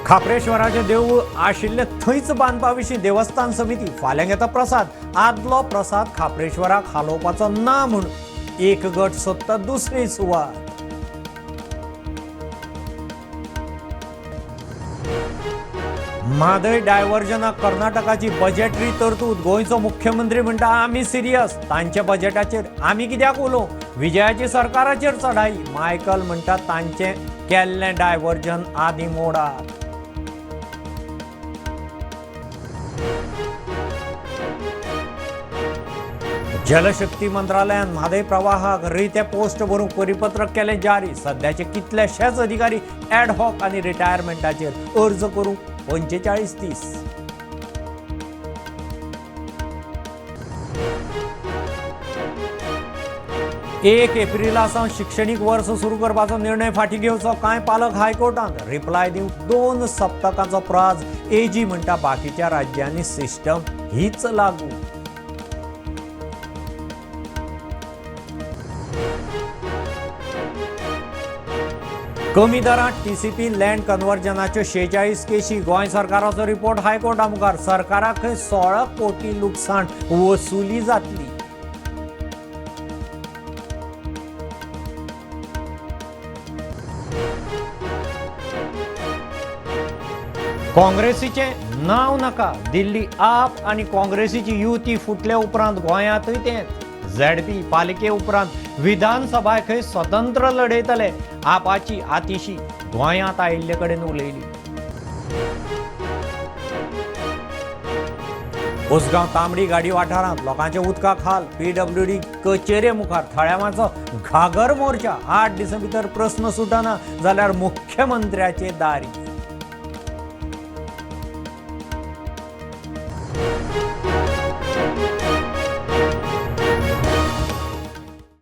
खाप्रेश्वराचें देवूळ आशिल्लें थंयच बांदपा विशीं देवस्थान समिती फाल्यां घेता प्रसाद. आदलो प्रसाद खाप्रेश्वराक हालोवपाचो ना म्हूण एक गट सोदता दुसरी सुवात. म्हादय डायव्हर्जनाक कर्नाटकाची बजेटरी तरतूद. गोंयचो मुख्यमंत्री म्हणटा आमी सिरियस, तांच्या बजेटाचेर आमी कित्याक उलोवं. विजयाची सरकाराचेर चढाई. मायकल म्हणटा तांचें केल्लें डायव्हर्जन आदी मोडात. जलशक्ती मंत्रालयान म्हादय प्रवाहाक रिते पोस्ट भरूंक परिपत्रक केलें जारी. सद्याचे कितलेशेच अधिकारी ॲडहॉक आनी रिटायरमेंटाचेर, अर्ज करूंक 45 दीस. 1 एप्रिला सावन शिक्षणीक वर्स सुरू करपाचो निर्णय फाटीं घेवचो, कांय पालक हायकोर्टांत. रिप्लाय दिवंक 2 सप्तकांचो प्राज. एजी म्हणटा बाकीच्या राज्यांनी सिस्टम हीच लागू. कमी दरांत टीसीपी लँड कन्वर्जनाच्यो 46 केशी. गोंय सरकाराचो रिपोर्ट हायकोर्टा मुखार. सरकाराक खंय 16 कोटी लुकसाण वसुली जातली. काँग्रेसीचें नांव नाका. दिल्ली आप आनी काँग्रेसीची युती फुटले उपरांत गोंयांतूय तेंच. झेडपी पालिके उपरांत विधानसभा खंय स्वतंत्र लढयतले. आपाची आतिशी गोंयांत आयिल्ले कडेन उलयली. उसगांव तांबडी गाडी वाठारांत लोकांच्या उदका खाल. पीडब्ल्यूडी कचेरे मुखार थळाव्यांचो घागर मोर्चा. 8 दिसां भितर प्रस्न सुटना जाल्यार मुख्यमंत्र्याचे दारी.